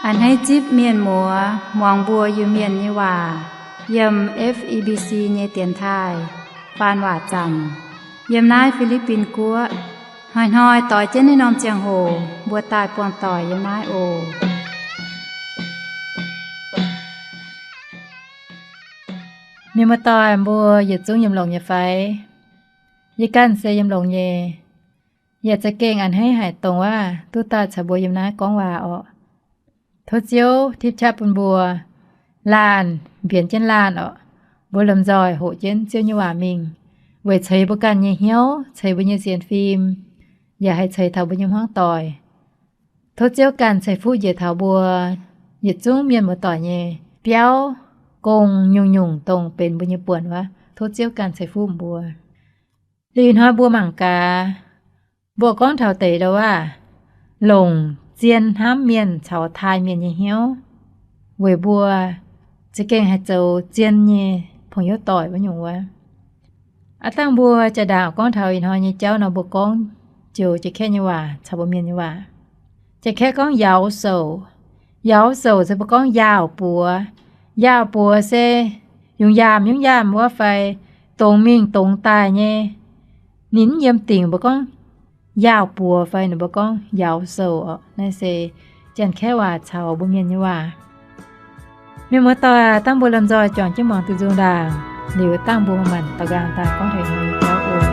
A'hneiv zipv mienh muoz muangx mbuo Iu-Mienh nyei waac yiem F E B C nyei dienx taaih faan waac zanc yiem naaiv Fi^li^bin Guoqv. Hnoi-hnoi doix jienv naaiv norm ziangh hoc mbuo daaih buangh doic yiem naaiv oc. Mienh muoz-doic mbuo yietc zungv yiem longx nyei fai? Yie ganh se yiem longx nyei. Yaac za'gengh a'hneiv haic dongh waac duqv daaih caux mbuo yiem naaiv gorngv waac orqc. Tov Ziouv tipv qaqv bun mbuo, laanh mbienx jienv laanh orqc, mbuo lomh nzoih hoqc jienv Ziouv nyei waac mingh, weic ceix mbuo ganh nyei hnyouv, ceix mbuo nyei sienx fim, yaac haih ceix taux mbuo nyei hmuangv doic. Tov Ziouv ganh ceix fuqv njiec taux mbuo yietc zungv mienh muoz-doic nyei biauv, gong, nyungc-nyungc dongh benx mbuo nyei buonc wuov, tov Ziouv ganh ceix fuqv mbuo. Liuz ih hnoi mbuo mangc gaax, mbuo gorngv taux deix ndau waac, longc zien hnamv mienh caux taaih mienh nyei hnyouv, weic mbuo za'gengh haih zoux zien nyei pong hnyouv doic wuov nyungc wuov. Aav dangh mbuo jaa-ndaangc gorngv taux ih hnoi nyei jauv nor, mbuo gorngv joux Janx-Kaeqv nyei waac caux mbuo Mienh nyei waac. Janx-Kaeqv gorngv yauz souc. Yauz souc se mbuo gorngv yaauh buoz. Yaauh buoz se yungz yaamh yungz yaamh wuov fai dongz mingh dongz daaih nyei. Ninh mv yiem dingc mbuo gorngv yaauh buoz fai ninh mbuo gorngv yauz souc orqc. Naaiv se Janx-Kaeqv waac caux mbuo Mienh nyei waac. Mienh muoz-doic, dangh mbuo lomh nzoih juangc jienv muangx duqv nzung ndaangc, liuz dangh mbuo manc-manc daux nqaang daaih gorngv taux ih hnoi nyei jauv oc.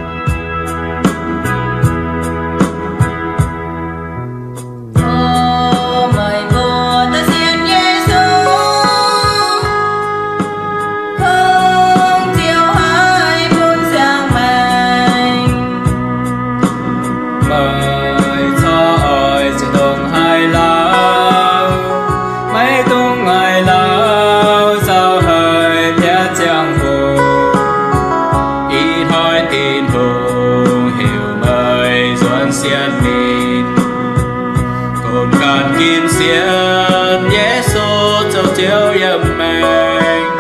Meih mbuo daaih sienx Yesu, kungx ziouc haih bun siang-maengc. Meih corc oix zuqc dongh haaix lauh, maiv dungx haaix lauh zaux haic piatv ziangh hoc. Ih hnoi Tin-Hungh heuc meih nzuonx sienx ninh, gunv ganh ginv sienx Yesu zoux Ziouv yiem maengc.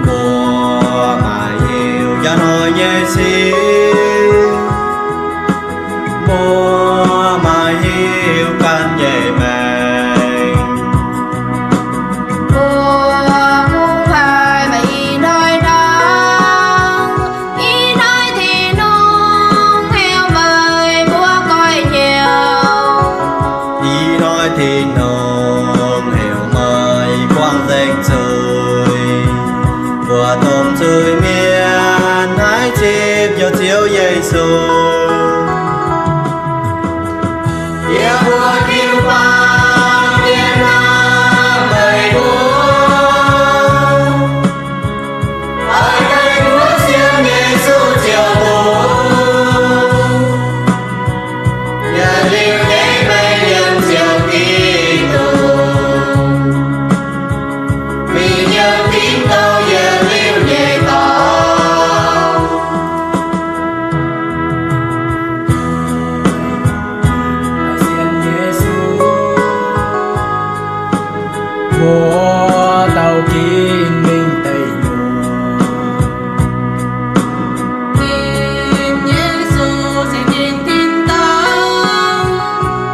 Mbuo maiv hiuv njang hnoi nyei sic, mbuo maiv hiuv ganh nyei maengc. Mbuo kungx haih maaih ih hnoi hnangv, ih hnoi Tin-Hungh heuc meih mbuo goiv njoux. Ih hnoi Tin-Hungh heuc meih buangh nzengc zuiz. Mbuo domh zuiz-mienh naaiv zipv hnyouv Ziouv Yesu. Yie mbuo jiu bang mienh naaiv meih mbuo, meih mbuo sienx Yesu ziouc bungx. Yietc liuz nyei meih yiem Ziouv Giduc, mingh yiem Tin-Dorngh yietc liuz nyei dorngx. Sienx Yesu, mbuo dauh ginv mingh deic nyuoqc. Ginv Yesu se ginv tin-dorngh,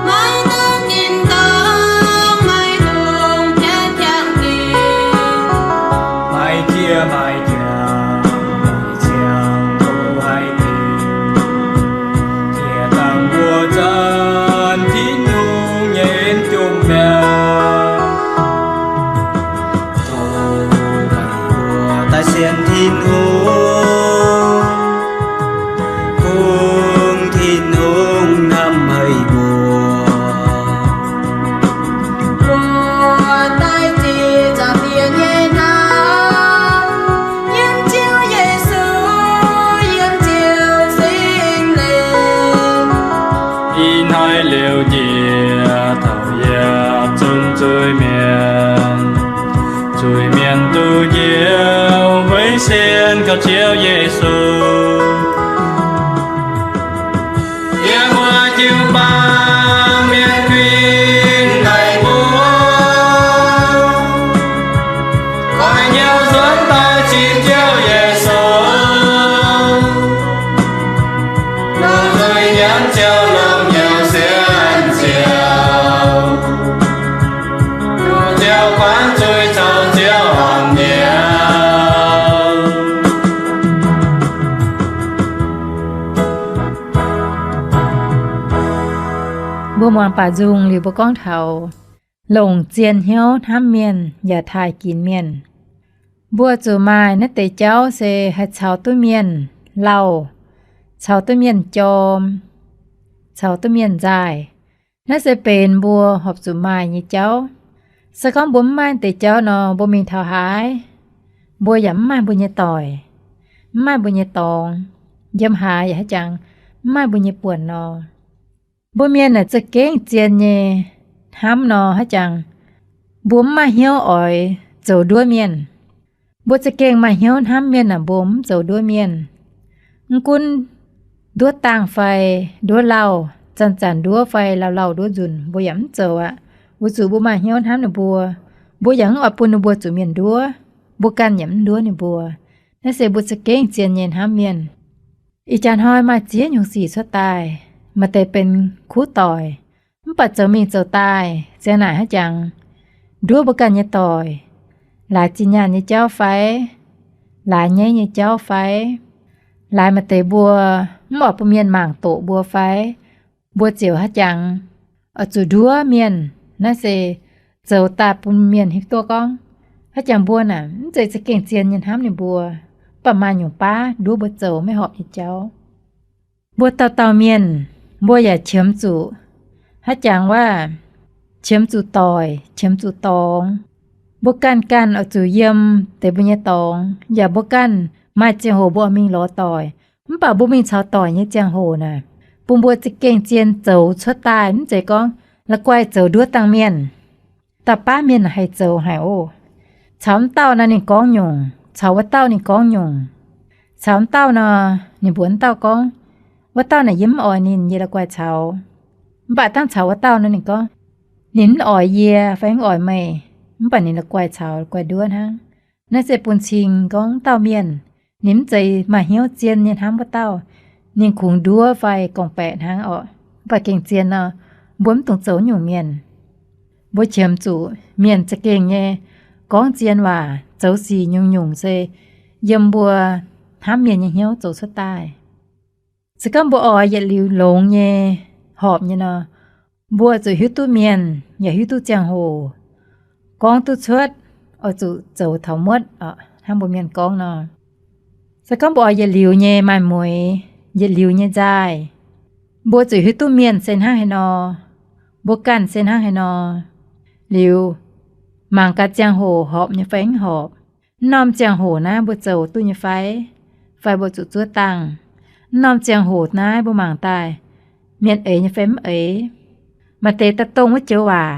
maiv dungx tin-dorngh, maiv dungx jatv jangx ginv. Maiv jiex maiv jangx, maiv ziangh hoc haih ginv. Jiex dangh mbuo zanc Tin-Hungh nyei jomc mi'aqv. Tov meih mbuo daaih sienx Tin-Hungh, kungx Tin-Hungh hnamv meih mbuo. Mbuo daaih ziqc zaangc Diex nyei hnamv, yiem Ziouv Yesu, yiem Ziouv Singx Lingh. Ih hnoi liuz njiec taux yiapc zunc zuiz-mienh, zuiz-mienh duqv njoux weic sienx kaux Ziouv Yesu. Yie mbuo jiu-baang mienh kuinx meih mbuo, goiv hnyouv nzuonx daaih zipv Ziouv Yesu, longc nzuih nyanc Ziouv longx nyei sienx Ziouv. Muangx baac nzung liuz mbuo gorngv taux longc zien hnyouv hnamv mienh yaac taaih ginx mienh. Mbuo zuqc maaih naaiv deix jauv se haih caux duqv mienh lauh, caux duqv mienh jorm, caux duqv mienh nzaaih. Naaiv se benx mbuo horpc zuqc maaih nyei jauv. Se gorngv mbuo mv maaih deix jauv nor, mbuo mingh taux haaix, mbuo yaac mv maaih mbuo nyei doic, mv maaih mbuo nyei dorngx, yiem haaix yaac haaix jangx mv maaih mbuo nyei buonc nor. Mbuo mienh naaic za'gengh zien nyei hnamv nor, haaix jangx mbuo mv maaih hnyouv oix zoux nduov mienh. Mbuo za'gengh maaih hnyouv hnamv mienh naaic, mbuo mv zoux nduov mienh. Mv gunv nduov dangh fai nduov lauh, zanc-zanc nduov fai lauh lauh nduov nzunc, mbuo yaac mv zoux aqv. Weic zuqc mbuo maaih hnyouv hnamv ninh mbuo, mbuo yaac mv oix bun ninh mbuo zuqc mienh nduov, mbuo ganh yaac mv nduov ninh mbuo. Naaiv se mbuo za'gengh zien nyei hnamv mienh. Ih jaax hnoi maaih ziex nyungc sic cuotv daaih. Maaih deix benx kuv doic, mv baac zoux mingh zoux daaih ziang naaic haaix jangx nduov mbuo ganh nyei doic, laaix zinh nyaanh nyei jauv fai laaix nyaiv nyei jauv fai laaix maaih deix mbuo mv oix bun mienh mangc doqc mbuo fai mbuo ziouc haaix jangx oix zuqc nduov mienh. Naaiv se zoux daaih bun mienh hiuv duqv gorngv haaix jangx mbuo naaic mv zeiz za'gengh zien nyei hnamv ninh mbuo, mv baac maaih nyungc baav nduov mbuo zoux maiv horpc nyei jauv. Mbuo dauh dauh mienh, mbuo yaac qiemx zuqc haaix jangx waac, qiemx zuqc doic, qiemx zuqc dorngx. Mbuo ganh ganh oix zuqc yiem deix mbuo nyei dorngx, yaac mbuo ganh maaih ziangh hoc mbuo oix mingh lorz doic. Mv baac mbuo mingh caux doic nyei ziangh hoc naaic, bun mbuo za'gengh zien zoux cuotv daaih, mv zeiz gorngv la'guaih zoux nduov dangh mienh. Da'baav mienh haih zoux haic oc. Caux wuov dauh nor ninh gorngv nyungc, caux wuov dauh ninh gorngv nyungc. Caux wuov dauh nor, ninh mbuox wuov dauh gorngv, wuov dauh naaic yie mv oix ninh, yie la'guaih caux. Mv baac dangv caux wuov dauh nor ninh gorngv, ninh mv oix yie fai mv oix meih, mv baac ninh la'guaih caux, la'guaih nduov hnangv. Naaiv se bun cing gorngv wuov dauh mienh, ninh mv zeiz maaih hnyouv zien nyei hnamv wuov dauh. Ninh kungx nduov fai gorngv-baeqc hnangv orqc. Mv baac gengh zien nor, mbuo mv dungx zoux nyungc mienh. Mbuo qiemx zuqc mienh za'gengh nyei gorngv zien waac, zoux sic nyungc-nyungc se yiem mbuo hnamv mienh nyei hnyouv zoux cuotv daaih. Se gorngv mbuo oix yietc liuz longx nyei, horpc nyei nor, mbuo zuqc hiuv duqv mienh yaac hiuv duqv ziangh hoc, gorngv duqv cuotv, oix zuqc zoux taux muotv hnangv mbuo mienh gorngv nor. Se gorngv mbuo oix yietc liuz nyei maaih mueix, yietc liuz nyei nzaaih, mbuo zuqc hiuv duqv mienh se hnangv haaix nor, mbuo ganh se hnangv haaix nor, liuz mangc gaax ziangh hoc horpc nyei fai mv horpc. Mv norm ziangh hoc naaiv mbuo zoux duqv nyei fai, fai mbuo zuqc zuov dangh. Mv norm ziangh hoc naaiv mbuo mangc daaih mienh eix nyei fai mv eix. Maaih deix daaih dongh wuov joux waac,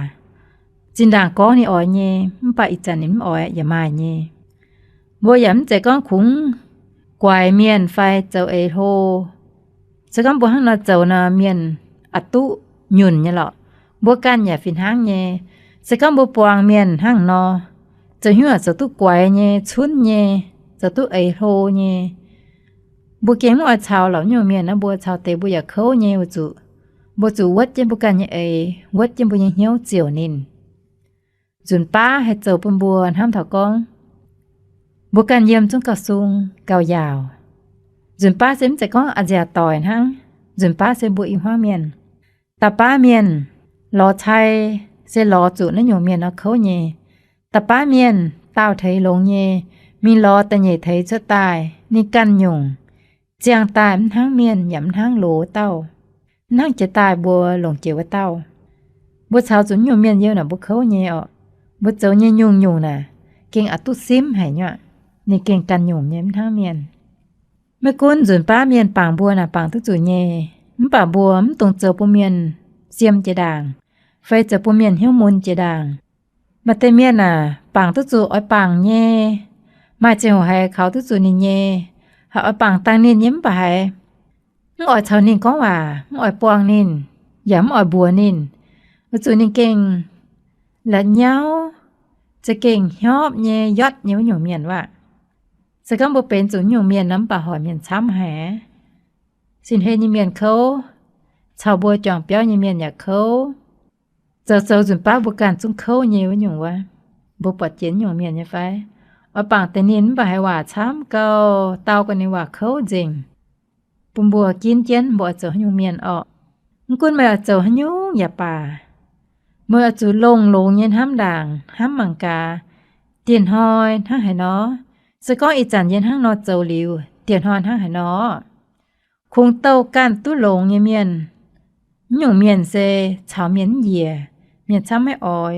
zinh ndaangc gorngv ninh oix nyei, mv baac ih zanc ninh mv oix yaac maaih nyei. Mbuo yaac mv zeiz gorngv kungx guaix mienh fai zoux eix hlo. Se gorngv mbuo hnangv nor zoux nor, mienh aqc duqv nyunc nyei lorqc. Mbuo ganh yaac fih hnangv nyei. Se gorngv mbuo buangh mienh hnangv nor, zoux hnyouv zoux duqv guaix nyei, cunv nyei, zoux duqv eix hlo nyei, mbuo gengh mv oix caux lorqc. Nyungc mienh naaiv mbuo caux deix mbuo yaac kouv nyei weic zuqc mbuo zuqc wuotv jienv mbuo ganh nyei eix, wuotv jienv mbuo nyei hnyouv ziouc ninh. Nzunc baav haih zoux bun mbuo hnamv taux gorngv mbuo ganh yiem zungv gauh sung gauh yaauc. Nzunc baav se mv zeiz gorngv a'nziaauc doic hnangv. Nzunc baav se mbuo i hmuangv mienh. Da'baav mienh lorz cai se lorz zuqc naaiv nyungc mienh nor kouv nyei. Da'baav mienh daauh teix longx nyei, mingh lorz da'nyeic teix cuotv daaih ninh ganh nyungc, ziangh daaih mv hnangv mienh yaac mv hnangv loz dauh, mv hnangv jiex daaih mbuo longc jiex wuov dauh. Mbuo caux zuqc nyungc mienh yiem naaic mbuo kouv nyei orqc. Mbuo zoux nyei nyungc-nyungc naaic gengh aqc duqv simv haic nyuoqc. Ninh gengh ganh nyungc nyei, mv hnangv mienh. Maiv gunv nzunc baav mienh bangc mbuo naaic bangc duqv zuqc nyei, mv baac mbuo mv dungx zoux bun mienh siem jiex ndaangc, fai zoux bun mienh hnyouv mun jiex ndaangc. Maaih deix mienh aah, bangc duqv zuqc oix bangc nyei, maaih ziangh hoc haiz kaux duqv zuqc ninh nyei, haiz oix bangc dangh ninh nyei mv baac haiz mv oix caux ninh gorngv waac, mv oix buangh ninh, yaac mv oix mbuox ninh, weic zuqc ninh gengh la'nyauv, za'gengh hnyopv nyei, yotv nyei wuov nyungc mienh aqv. Se gorngv mbuo benx zuqc nyungc mienh nor, mv baac hoic mienh camv haic. Sin-hlen nyei mienh kouv, caux mbuo juangc biauv nyei mienh yaac kouv. Zoux zoux nzunc baav mbuo ganh zungv kouv nyei wuov nyungc wuov. Mbuo buatc jiex nyungc mienh nyei fai? Oix bangc deix ninh mv baac haiz waac camv gau, dau gau ninh waac kouv nzengc, bun mbuo ginv jienv mbuo oix zoux haaix nyungc mienh orqc. Mv gunv meih oix zoux haaix nyungc yaac baac, meih oix zuqc longx-longx nyei hnamv ndaangc, hnamv mangc gaax, dieh hnoi hnangv haaix nor. Se gorngv ih zanc yie hnangv nor zoux liuz, dieh hnoi hnangv haaix nor. Kungx douh ganh duqv longx nyei mienh. Mv nyungc mienh se caux mienh mv njiec, mienh camv maiv oix.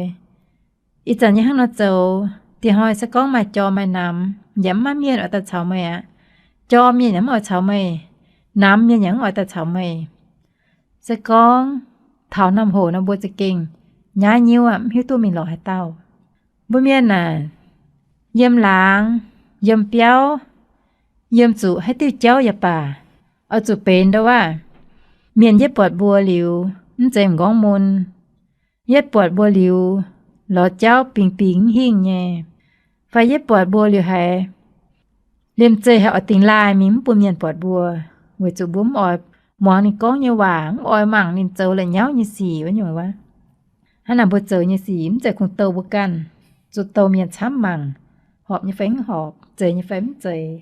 Ih zanc yie hnangv nor zoux, dieh hnoi se gorngv maaih jorm maaih namx, yaac mv maaih mienh oix daaih caux meih aqv. Jorm mienh yaac mv oix caux meih, namx mienh yaac mv oix daaih caux meih. Se gorngv taux norm hoc nor mbuo za'gengh nyaiv nyiuv aqv, mv hiuv duqv mingh lorz haaix dauh. Mbuo mienh aah, yiem laangz, yiem biauv, yiem zuqc haaix diuh jauv yaac baac, oix zuqc benx ndau waac, mienh yietv buatc mbuo liuz mv zeiz m'nqorngv mun. Yietv buatc mbuo liuz, lorz jauv bingx bingx mv hingh nyei, fai yietv buatc mbuo liuz haiz liemh zeih haiz oix dingx laaih mingh mv bun mienh buatc mbuo, weic zuqc mbuo mv oix muangx ninh gorngv nyei waac, mv oix mangc ninh zoux la'nyauv nyei sic wuov nyungc wuov. Hnangv naaic mbuo zoux nyei sic mv zeiz kungx douh mbuo ganh, zuqc douh mienh camv mangc, horpc nyei fai mv horpc, zeiz nyei fai mv zeiz.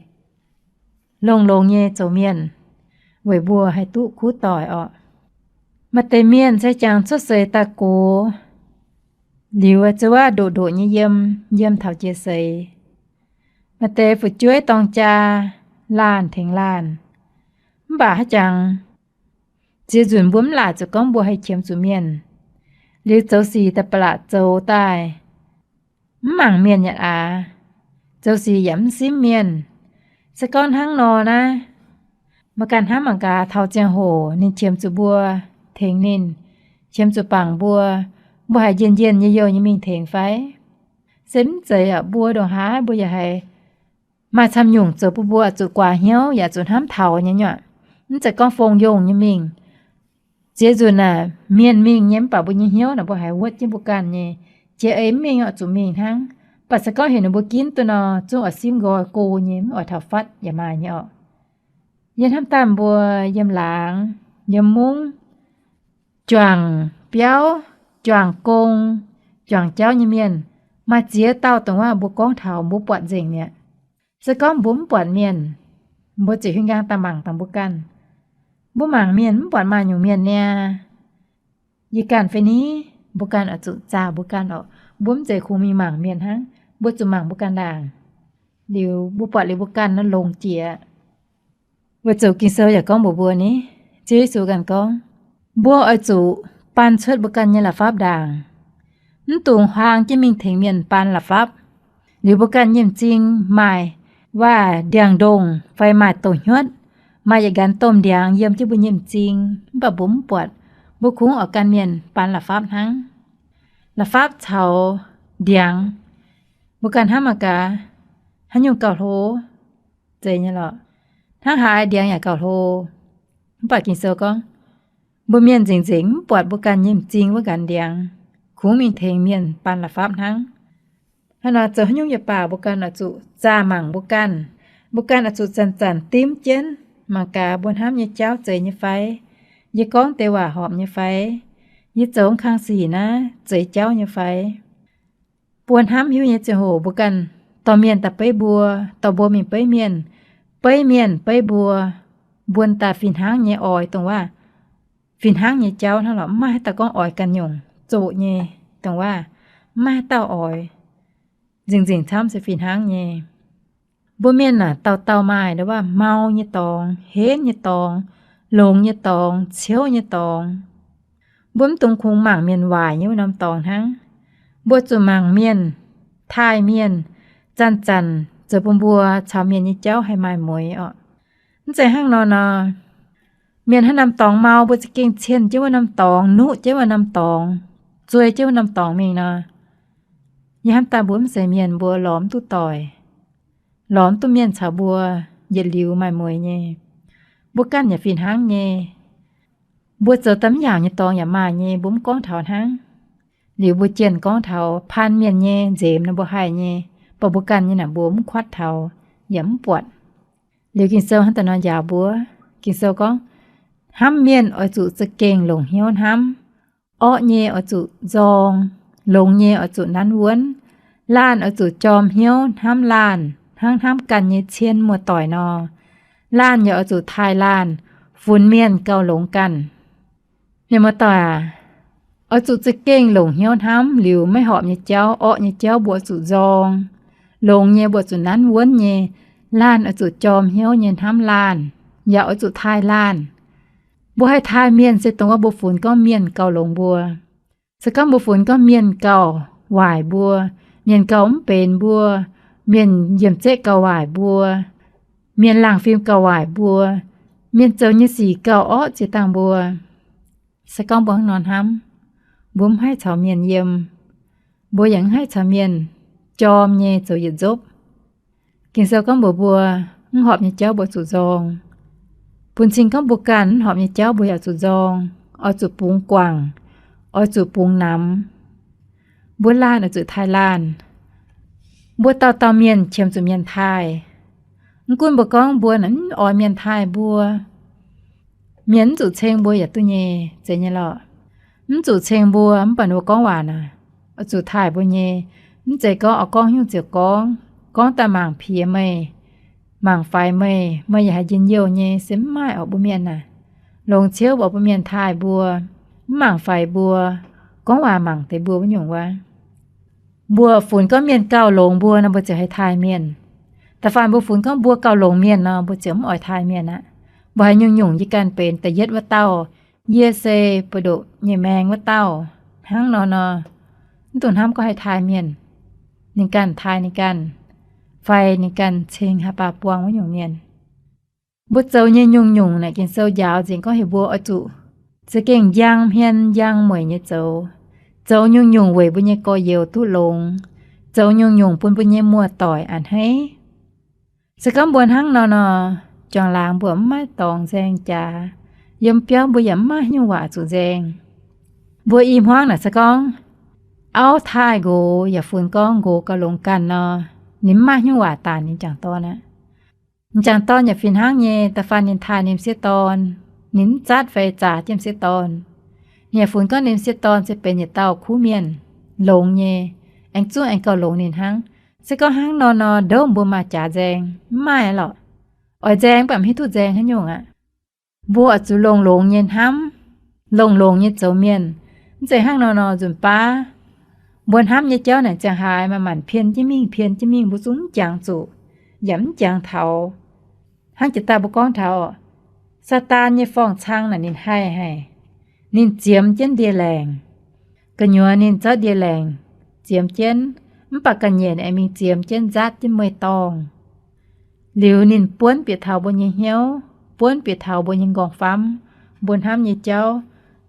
Longx-longx nyei zoux mienh, weic mbuo haih duqv kuv doic orqc. Maaih deix mienh se jangx cuotv seix daaih gox liuz, zuov waac ndoqc ndoqc nyei yiem, yiem taux jiex seix. Maaih deix fu'jueiv dorng jaa, laanh tengx laanh. Mv baac haaix jangx ziex nzunc mbuo mv laaic zuqc gorngv mbuo haih qiemx zuqc mienh, liuz zoux sic daaih ba'laqc zoux daaih mv mangc mienh yaac aav, zoux sic yaac mv simv mienh. Se gorngv hnangv nor naaiv, mbuo ganh hnamv mangc gaax, taux ziangh hoc ninh qiemx zuqc mbuo, tengx ninh, qiemx zuqc bangc mbuo, mbuo haiz njien-njien nyei youh nyei mingh tengx fai? Se mv zeiz aqv. Mbuo ndongc haaix mbuo yaac haiz maaih camv nyungc zoux bun mbuo zuqc guaax hnyouv yaac zuqc hnamv taux nyei nyuoqc. Mv zeiz gorngv fong yongh nyei mingh. Ziex nzunc aeqv, mienh mingh nyei mv baac mbuo nyei hnyouv naaic mbuo haiz wuotv jienv mbuo ganh nyei. Jiex ei mv mingh oix zuqc mingh hnangv. Mv baac se gorngv heuc ninh mbuo ginv duqv nor, zungv oix simv nqoi go nyei, mv oix taux fatv yaac maaih nyei orqc. Yie hnamv daaih mbuo yiem laangz, yiem mungv, juangc biauv, juangc gong, juangc jauv nyei mienh, maaih ziex dauh dongh waac mbuo gorngv taux mbuo buatc nzengc mi'aqv. Se gorngv mbuo mv buatc mienh, mbuo ziouc huin nqaang daaih mangc dangh mbuo ganh. Mbuo mangc mienh mv buatc maaih nyungc mienh niaa. Yie ganh fai ni, mbuo ganh oix zuqc zaah mbuo ganh orqc. Mbuo mv zeiz kungx mingh mangc mienh hnangv, mbuo zuqc mangc mbuo ganh ndaangc. Liuz mbuo buatc liuz mbuo ganh nor longx jiex. Weic zuqc Ging-Sou yaac gorngv mbuox mbuo ni, Ziouv Yesu ganh gorngv, mbuo oix zuqc baan cuotv mbuo ganh nyei la'fapv ndaangc, mv dungx huaang jienv mingh tengx mienh baan la'fapv. Liuz mbuo ganh nyei m'zing maaih waac ndiangx-ndongh fai maaih douz-hnyuotv, maaih yietc nqanx domh ndiangx yiem jienv mbuo nyei m'zing, mv baac mbuo mv buatc. Mbuo kungx oix gan mienh baan la'fapv hnangv. La'fapv caux ndiangx, mbuo ganh hnamv mangc gaax, haaix nyungc gauh hlo? Zeiz nyei lorqc. Hnangv haaix ndiangx yaac gauh hlo. Mv baac Ging-Sou gorngv, mbuo mienh nzengc nzengc mv buatc mbuo ganh nyei m'zing wuov nqanx ndiangx, kungx mingh tengx mienh baan la'fapv hnangv. Hnangv nor zoux haaix nyungc yaac baac mbuo ganh oix zuqc zaah mangc mbuo ganh. Mbuo ganh oix zuqc zanc-zanc dimv jienv mangc gaax mbuo hnamv nyei jauv zeiz nyei fai, yie gorngv deix waac horpc nyei fai, yie zoux kang sic naaiv zeiz jauv nyei fai. Mbuo hnamv hiuv nyei ziangh hoc mbuo ganh dorh mienh daaih beiv mbuo, dorh mbuo mingh beiv mienh, beiv mienh beiv mbuo, mbuo daaih fih hnangv nyei oix dongh waac, fih hnangv nyei jauv hnangv lorqc. Mv maaih haaix dauh gorngv oix ganh nyungc zoqc nyei dongh waac, mv maaih haaix dauh oix. Nzengc-nzengc camv se fih hnangv nyei. Mbuo mienh aah, dauh dauh maaih ndongc waac mau nyei dorngx, henv nyei dorngx, longx nyei dorngx, ciouv nyei dorngx. Mbuo mv dungx kungx mangc mienh waaic nyei wuov norm dorngx hnangv. Mbuo zuqc mangc mienh, taaih mienh, zanc-zanc zoux bun mbuo caux mienh nyei jauv haih maaih mueiz orqc. Mv zeiz hnangv nor nor, mienh haaix norm dorngx mau, mbuo za'gengh cien jienv wuov norm dorngx, nuqv jienv wuov norm dorngx, zuei jienv wuov norm dorngx mingh nor, yie hnamv daaih mbuo mv zeiz mienh, mbuo lorz mv duqv doic, lorz mv duqv mienh caux mbuo yietc liuz maaih mueiz nyei. Mbuo ganh yaac fih hnangv nyei. Mbuo zoux daaih mv yaauc nyei dorngx yaac maaih nyei, mbuo mv gorngv taux hnangv. Liuz mbuo jienh gorngv taux paan mienh nyei nzemx nor mbuo haih nyei, baac mbuo ganh nyei naaic mbuo mv kuatv taux, yaac mv buatc. Liuz Ging-Sou hnangv daaih nor njaaux mbuo. Ging-Sou gorngv, hnamv mienh oix zuqc za'gengh longc hnyouv hnamv. Orqv nyei oix zuqc nzorng, longx nyei oix zuqc nanv wuonv. Laanh oix zuqc jorm hnyouv hnamv laanh hnangv hnamv ganh nyei cien muoz-doic nor. Laanh yaac oix zuqc taaih laanh, funx mienh gauh longx ganh. Mienh muoz-doic aac, oix zuqc za'gengh longc hnyouv hnamv liuz, maiv horpc nyei jauv, orqv nyei jauv mbuo oix zuqc nzorng. Longx nyei mbuo zuqc nanv wuonv nyei. Laanh oix zuqc jorm hnyouv nyei hnamv laanh, yaac oix zuqc taaih laanh. Mbuo haih taaih mienh se dongh wuov mbuo funx gorngv mienh gauh longx mbuo. Se gorngv mbuo funx gorngv mienh gauh waaic mbuo, mienh gauh mv benx mbuo, mienh yiem zeqv gauh waaic mbuo, mienh laangh fim gauh waaic mbuo, mienh zoux nyei sic gauh orqv ziex dangh mbuo, se gorngv mbuo hnangv nor hnamv, mbuo mv haih caux mienh yiem, mbuo yaac mv haih caux mienh jorm nyei zoux yietc nzopv. Ging-Sou gorngv mbuox mbuo, mv horpc nyei jauv mbuo zuqc nzorng. Bun cing gorngv mbuo ganh mv horpc nyei jauv mbuo yaac zuqc nzorng, oix zuqc bungx guangc, oix zuqc bungx namx. Mbuo laanh oix zuqc taaih laanh. Mbuo dauh dauh mienh qiemx zuqc mienh taaih. Mv gunv mbuo gorngv mbuo mv oix mienh taaih mbuo, mienh mv zuqc ceng mbuo yaac duqv nyei, zeiz nyei lorqc. Mv zuqc ceng mbuo mv baac mbuo gorngv waac naaic, oix zuqc taaih mbuo nyei. Mv zeiz gorngv oix gorngv nyungc ziouc gorngv, gorngv daaih mangc piex meih, mangc faix meih, meih yaac haih njien-youh nyei, se mv maaih orqc mbuo mienh naaic. Longx ciouv orqc mbuo mienh taaih mbuo, mv mangc faix mbuo, gorngv waac mangc deix mbuo wuov nyungc wuov. Mbuo funx gorngv mienh gauh longx mbuo nor, mbuo ziouc haih taaih mienh. Da'faanh mbuo funx gorngv mbuo gauh longx mienh nor, mbuo ziouc mv oix taaih mienh aqv. Mbuo haiz nyungc-nyungc yie ganh benx da'yietv wuov dauh. Yie se buoz-ndoqv nyei maeng wuov dauh. Hnangv nor nor, mv dungx hnamv gorngv haih taaih mienh. Ninh ganh taaih ninh ganh, fai ninh ganh ceng haaix baac buang wuov nyungc mienh. Mbuo zoux nyei nyungc-nyungc naaic Ging-Sou njaaux nzengc gorngv heuc mbuo oix zuqc za'gengh njang hmien njang mueic nyei zoux. Zoux nyungc-nyungc weic mbuo nyei gorx-youz duqv longx. Zoux nyungc-nyungc bun mbuo nyei muoz-doic a'hneiv. Se gorngv mbuo hnangv nor nor, juangc laangz mbuo mv maaih dorngx nzaeng jaax. Yiem biauv mbuo yaac mv maaih nyungc waac zuqc nzaeng. Mbuo i hmuangv naaic se gorngv auv taaih nqox yaac funx gorngv nqox gauh longx ganh nor, ninh mv maaih nyungc waac daanc ninh m'jangc dorn aqv. M'jangc dorn yaac fih hnangv nyei, da'faanh ninh taaih ninh m'sieqv dorn, ninh mv zatv fai zaax jienv m'sieqv dorn. Ninh yaac funx gorngv ninh m'sieqv dorn se benx yietc dauh kuv mienh, longx nyei, aengx zungv aengx gauh longx ninh hnangv. Se gorngv hnangv nor nor, ndouv mbuo maaih jaax nzaeng mv maaih lorqc. Oix nzaeng mv baac mv hiuv duqv nzaeng haaix nyungc aqv. Mbuo oix zuqc longx-longx nyei hnamv, longx-longx nyei zoux mienh. Mv zeiz hnangv nor nor nzunc baav mbuo hnamv nyei jauv naaic ziangh haaix maaih maanc pien jienv mingh, pien jienv mingh, mbuo zungv mv jangx zuqc, yaac mv jangx taux. Hnangv jiex daaih mbuo gorngv taux Saadaan nyei forng-cang naaic ninh haih haic. Ninh ziemx jienv ndie-laengc. Gu'nyuoz ninh zorqv ndie-laengc ziemx jienv, mv baac ga'nyiec aengx mingh ziemx jienv nzaatv jienv mueiz-dorngh. Liuz ninh buonv bieqc taux mbuo nyei hnyouv, buonv bieqc taux mbuo nyei m'nqorngv-famv, mbuo hnamv nyei jauv,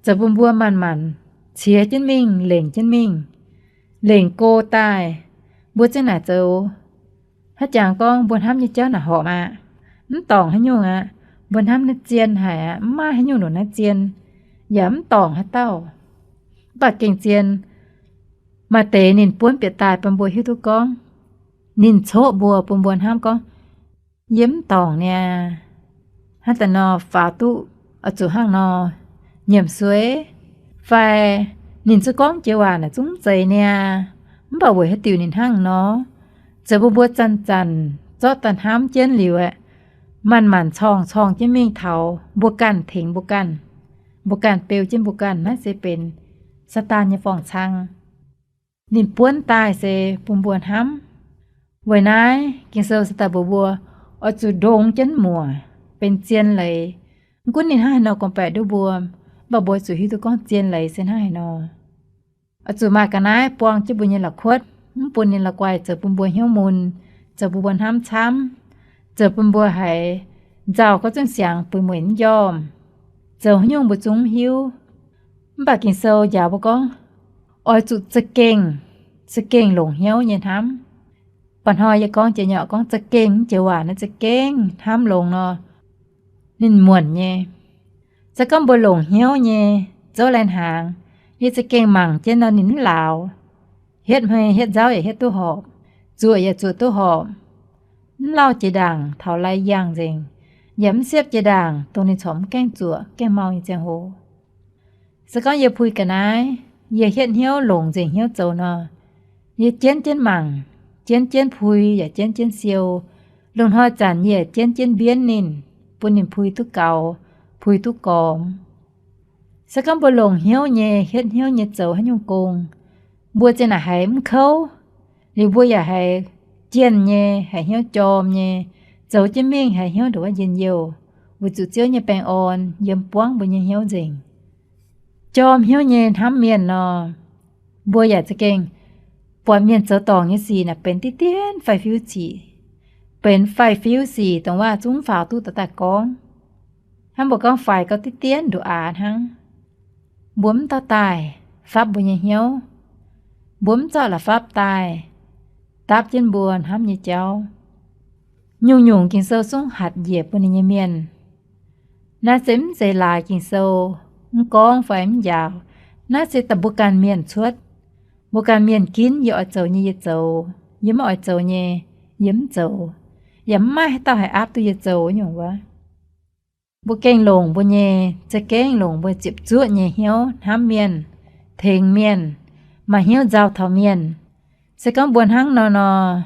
zoux bun mbuo manc-manc ciex jienv mingh, lengc jienv mingh, lengc go daaih. Mbuo ziouc naaic zoux, haaix jangx gorngv mbuo hnamv nyei jauv naaic horpc aqv, mv dorngc haaix nyungc aqv. Mbuo hnamv naaiv zien haic aqv, mv maaih haaix nyungc ndongc naaiv zien, yaac mv dorngc haaix dauh. Mv baac gengh zien, maaih deix ninh buonv bieqc daaih bun mbuo hiuv duqv gorngv, ninh coqv mbuo, bun mbuo hnamv gorngv, yie mv dorngc niaa. Hnangv daaih nor faaux duqv oix zuqc hnangv nor nyiemc suei, fai ninh zungv gorngv jiex waac naaic zungv mv zeiz niaa. Mv baac weic haaix diuc ninh hnangv nor, zoux bun mbuo zanc-zanc zorqv daaih hnamv jienv liuz aeqv, manc-manc corngh-corngh jienv mingh taux mbuo ganh tengx mbuo ganh, mbuo ganh beu jienv mbuo ganh. Naaiv se benx Saadaan nyei forng-cang. Ninh buonv daaih se bun mbuo hnamv. Weic naaiv Ging-Sou se daaih mbuox mbuo, oix zuqc ndongx jienv muoc, benx zien leiz. Mv gunv ninh hnangv haaix nor gorngv-baeqc nduov mbuo, mv baac mbuo zuqc hiuv duqv gorngv zien leiz se hnangv haaix nor. Oix zuqc maaih ga'naaiv buang jienv mbuo nyei la'kuotv, mv bun ninh la'guaih zoux bun mbuo hnyouv mun, zoux bun mbuo hnamv camv, zoux bun mbuo haiz nzauh gorngv zunv siangx buix mueic mv njormh, zoux haaix nyungc mbuo zungv mv hiuv. Mv baac Ging-Sou njaaux mbuo gorngv, oix zuqc za'gengh, za'gengh longc hnyouv nyei hnamv. Mba'hnoi yie gorngv jiex nyei gorngv za'gengh, jiex waac naaiv za'gengh hnamv longx nor, ninh muonc nyei. Se gorngv mbuo longc hnyouv nyei zouv lai hnaangx, yie za'gengh mangc jienv nor ninh mv lauz. Hietv hmei hietv nzauv yaac hietv duqv horpc, zuoqc yaac zuoqc duqv horpc, mv lauh jiex ndaangc taux lai yangh nzengc, yaac mv siepv jiex ndaangc dongh ninh corc mv gaengh zuoqc gaengh mau nyei ziangh hoc. Se gorngv yie puix ga'naaiv, yie hietv hnyouv longc nzengc hnyouv zoux nor, yie jienv jienv mangc, jienv jienv puix yaac jienv jienv siou. Loz-hnoi zanc yie yaac jienv jienv mbienv ninh, bun ninh puix duqv gaux, puix duqv gormx. Se gorngv mbuo longc hnyouv nyei, hietv hnyouv nyei zoux haaix nyungc gong, mbuo zinh naaic haiz mv kouv, liuz mbuo yaac haiz jienh nyei, haiz hnyouv jorm nyei, zoux jienv mingh haiz hnyouv ndongc wuov njien-youh, weic zuqc Ziouv nyei baengh orn yiem buangv mbuo nyei hnyouv nzengc. Jorm hnyouv nyei hnamv mienh nor, mbuo yaac za'gengh buatc mienh zoux dorngc nyei sic naaic benx diqv dienv faix-fiuv sic, benx faix-fiuv sic dongh waac zungv faaux duqv daaih daaih gorngv. Hnangv mbuo gorngv faix gauh diqv dienv nduqc aax hnangv. Mbuo mv dorh daaih fapv mbuo nyei hnyouv. Mbuo mv zorqv la'fapv daaih dapv jienv mbuo hnamv nyei jauv. Nyungc-nyungc Ging-Sou zungv hatc njiec bun ninh nyei mienh. Naaiv se mv zeiz laaix Ging-Sou mv gorngv fai mv njaaux. Naaiv se da'mbuo ganh mienh cuotv. Mbuo ganh mienh ginv, yie oix zoux nyei yie zoux, yie mv oix zoux nyei yie mv zoux, yaac mv maaih haaix dauh haih aapv duqv yie zoux nyungc wuov. Mbuo gengh longc mbuo nyei, za'gengh longc mbuo ziepc zuoqv nyei hnyouv hnamv mienh, tengx mienh, maaih hnyouv nzauh taux mienh. Se gorngv mbuo hnangv nor nor,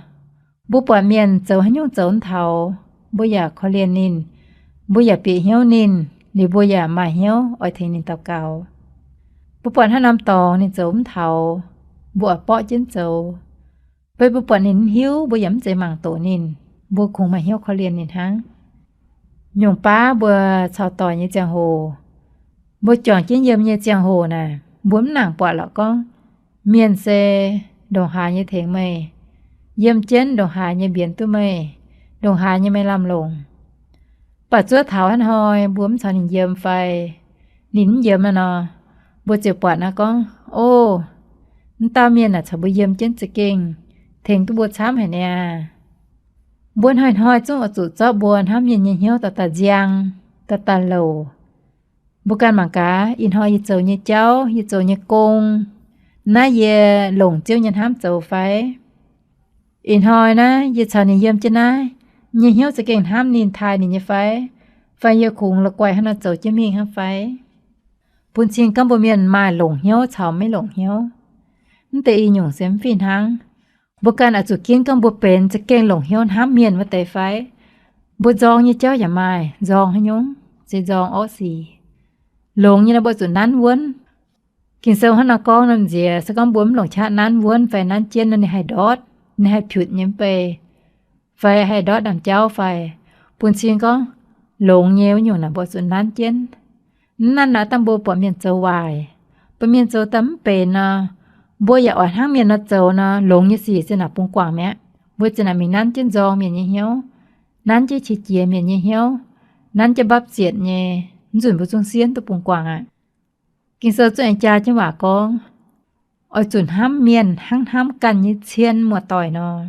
mbuo buatc mienh zoux haaix nyungc zoux mv taux, mbuo yaac korv-lienh ninh, mbuo yaac bieqc hnyouv ninh, liuz mbuo yaac maaih hnyouv oix tengx ninh daux gaux. Mbuo buatc haaix norm dorngx ninh zoux mv taux, mbuo oix borqv jienv zoux. Beiv mbuo buatc ninh mv hiuv, mbuo yaac mv zeiz mangc doqc ninh, mbuo kungx maaih hnyouv korv-lienh ninh hnangv. Nyungc baav mbuo caux doic nyei ziangh hoc, mbuo juangc jienv yiem nyei ziangh hoc naaic, mbuo mv nangc buatc lorqc gorngv, mienh se ndongc haaix nyei tengx meih, yiem jienv ndongc haaix nyei mbienx duqv meih, ndongc haaix nyei meih lamh longc. Mv baac zuov taux hnoi mbuo mv caux ninh yiem fai ninh mv yiem nor, mbuo ziouc buatc naaiv gorngv, o, mv dauh mienh naaic caux mbuo yiem jienv za'gengh tengx duqv mbuo camv haic niaa. Mbuo hnoi-hnoi zungv oix zuqc zorqv mbuo hnamv mienh nyei hnyouv daaih daaih nziang, daaih daaih louc. Mbuo ganh mangc gaax, ih hnoi yie zoux nyei jauv, yie zoux nyei gong, naaiv yie longc Ziouv nyei hnamv zoux fai? Ih hnoi naaiv yie caux ninh yiem jienv naaiv, nyei hnyouv za'gengh hnamv ninh, taaih ninh nyei fai? Fai yie kungx la'guaih hnangv nor zoux jienv mingh hnangv fai? Bun cing gorngv mbuo mienh maaih longc hnyouv caux maiv longc hnyouv, mv deix i nyungc se mv fih hnangv. Mbuo ganh oix zuqc ginv gorngv mbuo benx za'gengh longc hnyouv hnamv mienh wuov deix fai? Mbuo nzorng nyei jauv yaac maaih nzorng haaix nyungc, se nzorng orqv sic. Longx nyei nor mbuo zuqc nanv wuonv. Ging-Sou hnangv nor gorngv nor nziex, se gorngv mbuo mv longc qaqv nanv wuonv fai nanv jienv nor, ninh haih ndortv, ninh haih piutc nyei mv bei, fai haih ndortv ndaamv-jauv fai? Bun cing gorngv longx nyei wuov nyungc naaic mbuo zuqc nanv jienv. Mv nanv naaic dangh mbuo buatc mienh zoux waaic, buatc mienh zoux daaih mv benx nor, mbuo yaac oix hnangv mienh nor zoux nor, longx nyei sic zinh naaic bungx guangc mi'aqv. Mbuo zinh naaic mingh nanv jienv nzorng mienh nyei hnyouv, nanv jienv qiex jiez mienh nyei hnyouv, nanv jienv mbapv zietc nyei, mv nzunc mbuo zungv sienv duqv bungx guangc aqv. Ging-Sou zungv aengx jaa jienv waac gorngv, oix zuqc hnamv mienh hnangv hnamv ganh nyei cien muoz-doic nor.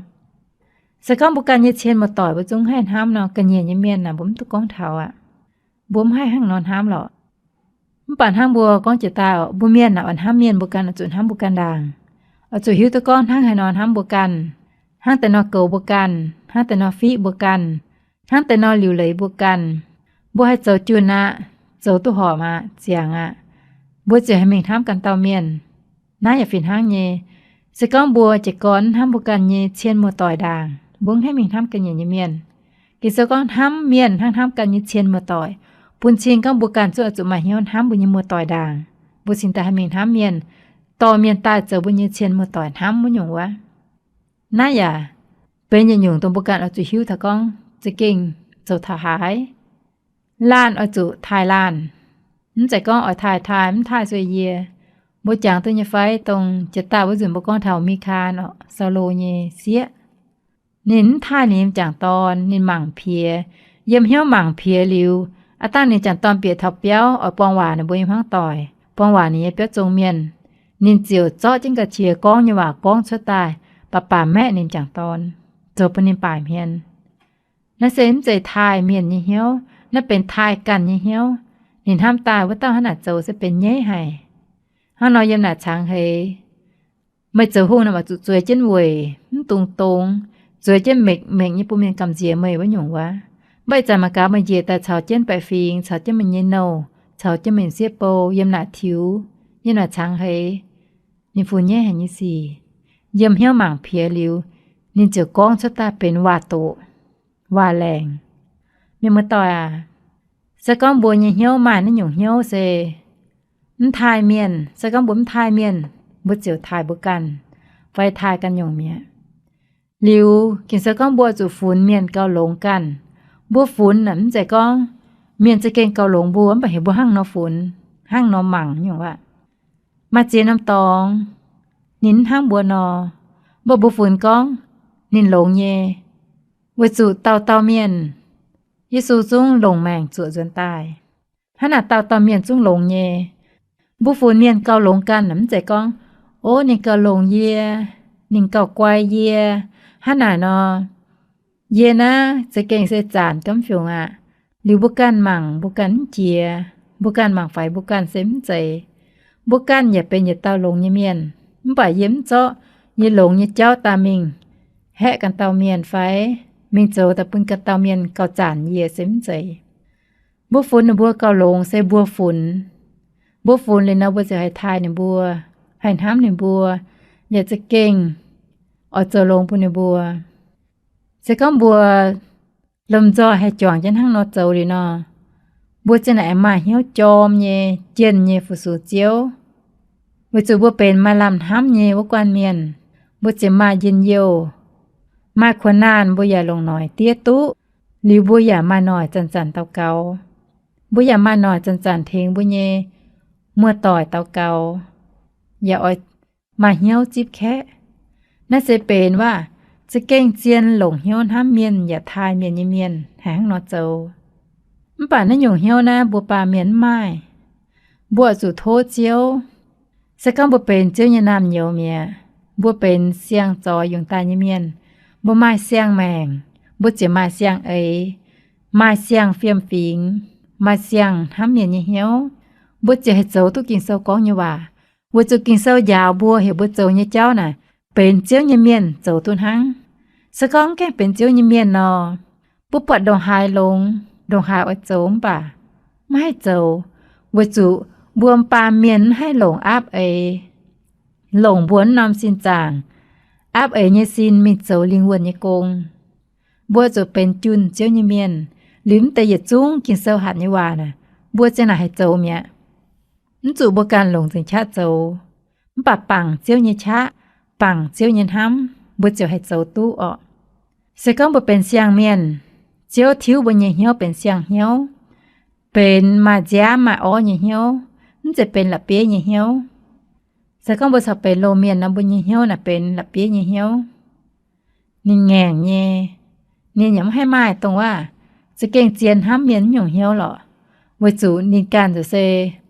Se gorngv mbuo ganh nyei cien muoz-doic mbuo zungv haih hnamv nor, ga'nyiec nyei mienh naaic mbuo mv duqv gorngv taux aqv. Mbuo mv haih hnangv nor hnamv lorqc. Mv baac hnangv mbuo gorngv jiex daaih oc, mbuo mienh naaic oix hnamv mienh, mbuo ganh oix zuqc hnamv mbuo ganh ndaangc. Oix zuqc hiuv duqv gorngv hnangv haaix nor hnamv mbuo ganh, hnangv deix nor goux mbuo ganh, hnangv deix nor fiqv mbuo ganh, hnangv deix nor liuc leiz mbuo ganh. Mbuo haih zoux junc aqv, zoux duqv horpc aqv, ziangx aqv, mbuo ziouc haih mingh hnamv ganh dauh mienh. Naaiv yaac fih hnangv nyei. Se gorngv mbuo jiez gorn hnamv mbuo ganh nyei cien muoz-doic ndaangc, mbuo mv haih mingh hnamv ga'nyiec nyei mienh. Ging-Sou gorngv hnamv mienh hnangv hnamv ganh nyei cien muoz-doic, bun cing gorngv mbuo ganh zungv oix zuqc maaih hnyouv hnamv mbuo nyei muoz-doic ndaangc, mbuo cingx daaih haih mingh hnamv mienh, dorh mienh daaih zoux mbuo nyei cien muoz-doic hnamv wuov nyungc wuov. Naaiv yaac benx yietc nyungc dongh mbuo ganh oix zuqc hiuv taux gorngv za'gengh zoux taux haaix. Laanh oix zuqc taaih laanh. Mv zeiz gorngv oix taaih taaih, mv taaih sueih yie. Mbuo jangx duqv nyei fai dongh jiex daaih wuov nzunc mbuo gorngv taux Mikaan orqc, Saulo nyei sieqv. Ninh mv taaih ninh nyei m'jangc dorn, ninh mangc piex. Yiem hnyouv mangc piex liuz, aav dangh ninh m'jangc dorn bieqc taux biauv oix buang waac ninh mbuo nyei hmuangv doic, buang waac ninh nyei biauv zong mienh, ninh ziouc zorqv jienv ga'qiex gorngv nyei waac gorngv cuotv daaih, baac baac maeqv ninh m'jangc dorn, zoux bun ninh baaic hmien. Naaiv se mv zeiz taaih mienh nyei hnyouv, naaiv benx taaih ganh nyei hnyouv. Ninh hnamv daaih wuov dauh hnangv naaic zoux se benx nyaiv haic. Hnangv nor yiem naaic cangx heix, meih zoux hungh naaic oix zuqc zueiz jienv weic, mv dungx dongz, zueiz jienv mengc mengc nyei bun mienh gamh nziex meih wuov nyungc wuov. Mv baac ih zanc mangc gaax meih njiec daaih caux jienv baeqc fingx, caux jienv meih nyei nouh, caux jienv meih sieqv bou yiem naaic tiux, yiem naaic cangx heix, ninh funx nyaiv haic nyei sic. Yiem hnyouv mangc piex liuz, ninh ziouc gorngv cuotv daaih benx waac-doqc, waac-laengc. Mienh muoz-doic aac, se gorngv mbuo nyei hnyouv maaih naaiv nyungc hnyouv se, mv taaih mienh. Se gorngv mbuo mv taaih mienh, mbuo ziouc taaih mbuo ganh fai taaih ganh nyungc mi'aqv. Liuz Ging-Sou gorngv mbuo zuqc funx mienh gauh longx ganh. Mbuo funx naaic mv zeiz gorngv mienh za'gengh gauh longx mbuo, mv baac heuc mbuo hnangv nor funx, hnangv nor mangc nyungc aqv. Maaih ziex norm dorngx ninh mv hnangv mbuo nor, mv baac mbuo funx gorngv ninh longx nyei, weic zuqc dauh dauh mienh Yesu zungv longc maengc zuoqc nzuonx daaih. Hnangv naaic dauh dauh mienh zungv longx nyei. Mbuo funx mienh gauh longx ganh mv zeiz gorngv, ov, ninh gauh longx yie, ninh gauh guai yie, hnangv naaic nor. Yie naaiv za'gengh se zanc gomv fiungc aqv. Liuz mbuo ganh mangc mbuo ganh mv jiex, mbuo ganh mangc faix mbuo ganh se mv zeiz. Mbuo ganh yaac benx yietc dauh longx nyei mienh, mv baac yie mv zorqv yie longx nyei jauv daaih mingh haeqv ganh dauh mienh fai mingh zoux daaih bun ganh dauh mienh gauh zanc yie se mv zeiz. Mbuo funx ninh mbuo gauh longx se mbuo funx. Mbuo funx liuz nor mbuo ziouc haih taaih ninh mbuo, haih hnamv ninh mbuo, yaac za'gengh oix zoux longx bun ninh mbuo. Se gorngv mbuo lomh nzoih haih juangc jienv hnangv nor zoux liuz nor, mbuo ziouc naaic maaih hnyouv jorm nyei, jienh nyei fu-sux Ziouv. Weic zuqc mbuo benx maaih lamh hnamv nyei wuov guanh mienh, mbuo ziouc maaih njien-youh. Maaih kuonx naanh mbuo yaac longc noic diev duqv, liuz mbuo yaac maaih noic zanc-zanc daux gaux. Mbuo yaac maaih noic zanc-zanc tengx mbuo nyei muoz-doic daux gaux, yaac oix maaih hnyouv zipv kaeqv. Naaiv se benx waac za'gengh zien longc hnyouv hnamv mienh yaac taaih mienh nyei mienh haih hnangv nor zoux. Mv baac naaiv nyungc hnyouv naaiv mbuo baamh mienh mv maaih. Mbuo oix zuqc tov Ziouv. Se gorngv mbuo benx Ziouv nyei naamh nyouz mi'aqv, mbuo benx siang-zoix yungz daaih nyei mienh, mbuo maaih siang-maengc, mbuo ziouc maaih siang-eix, maaih siang-fiem-fingx, maaih siang-hnamv mienh nyei hnyouv, mbuo ziouc haih zoux duqv Ging-Sou gorngv nyei waac. Weic zuqc Ging-Sou njaaux mbuo heuc mbuo zoux nyei jauv naaic, benx Ziouv nyei mienh zoux duqv hnangv. Se gorngv mv gaengh benx Ziouv nyei mienh nor, mbuo buatc ndongc haaix longx, ndongc haaix oix zoux mv baac mv haih zoux, weic zuqc mbuo baamh mienh mv haih longc aapv eix, longc mbuo wuov norm sin zaangc, aapv eix nyei sin mingh zoux lingh wuonh nyei gong. Mbuo zuqc benx junh Ziouv nyei mienh, liuz mv deix yietc zungv Ging-Sou hatc nyei waac naaic, mbuo ziang naaic haih zoux mi'aqv. Mv zuqc mbuo ganh longc nzengc qaqv zoux, mv baac bangc Ziouv nyei qaqv, bangc Ziouv nyei hnamv, mbuo ziouc haih zoux duqv orqc. Se gorngv mbuo benx siang-mienh, Ziouv tiuv mbuo nyei hnyouv benx siang-hnyouv, benx maaih nziaamv maaih orv nyei hnyouv, mv zeiz benx la'bieiv nyei hnyouv. Se gorngv mbuo corc benx loz-mienh nor, mbuo nyei hnyouv naaic benx la'bieiv nyei hnyouv. Ninh ngaengc nyei. Ninh yaac mv haih maaih dongh waac za'gengh zien hnamv mienh nyungc hnyouv lorqc, weic zuqc ninh ganh ziouc se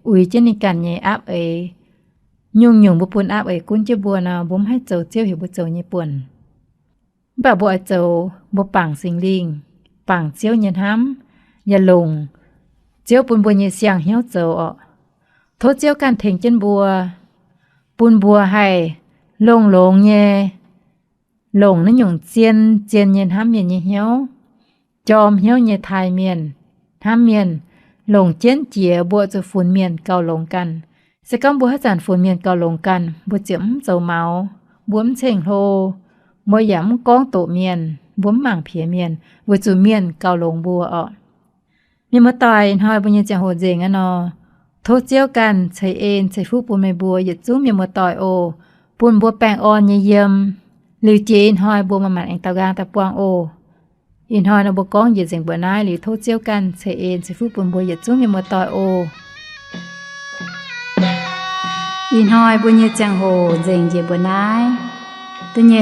uix jienv ninh ganh nyei aapv eix. Nyungc-nyungc mbuo bun aapv eix gunv jienv mbuo nor, mbuo mv haih zoux Ziouv heuc mbuo zoux nyei buonc. Mv baac mbuo oix zoux, mbuo bangc Singx Lingh, bangc Ziouv nyei hnamv, yaac longc Ziouv bun mbuo nyei siang-hnyouv zoux orqc. Tov Ziouv ganh tengx jienv mbuo, bun mbuo haih longx-longx nyei longc naaiv nyungc zien-zien nyei hnamv mienh nyei hnyouv, jorm hnyouv nyei taaih mienh, hnamv mienh, longc jienv jiex mbuo zuqc funx mienh gauh longx ganh. Se gorngv mbuo haaix zanc funx mienh gauh longx ganh, mbuo ziouc mv zoux maux, mbuo mv ceng-hlo, mbuo yaac mv gorngv doqc mienh, mbuo mv mangc piex mienh, weic zuqc mienh gauh longx mbuo orqc. Mienh muoz-doic, ih hnoi mbuo nyei ziangh hoc nzengc aqv nor, tov Ziouv ganh ceix en ceix fuqv bun meih mbuo yietc zungv mienh muoz-doic oc, bun mbuo baengh orn nyei yiem, liuz jiex ih hnoi mbuo maaih maanc aengx daaux nqaang daaih buangh oc. Ih hnoi nor mbuo gorngv njiec nzengc mbuoqc naaiv liuz, tov Ziouv ganh ceix en ceix fuqv bun mbuo yietc zungv mienh muoz-doic oc. Ih hnoi mbuo nyei ziangh hoc nzengc njiec mbuoqc naaiv. Da'nyeic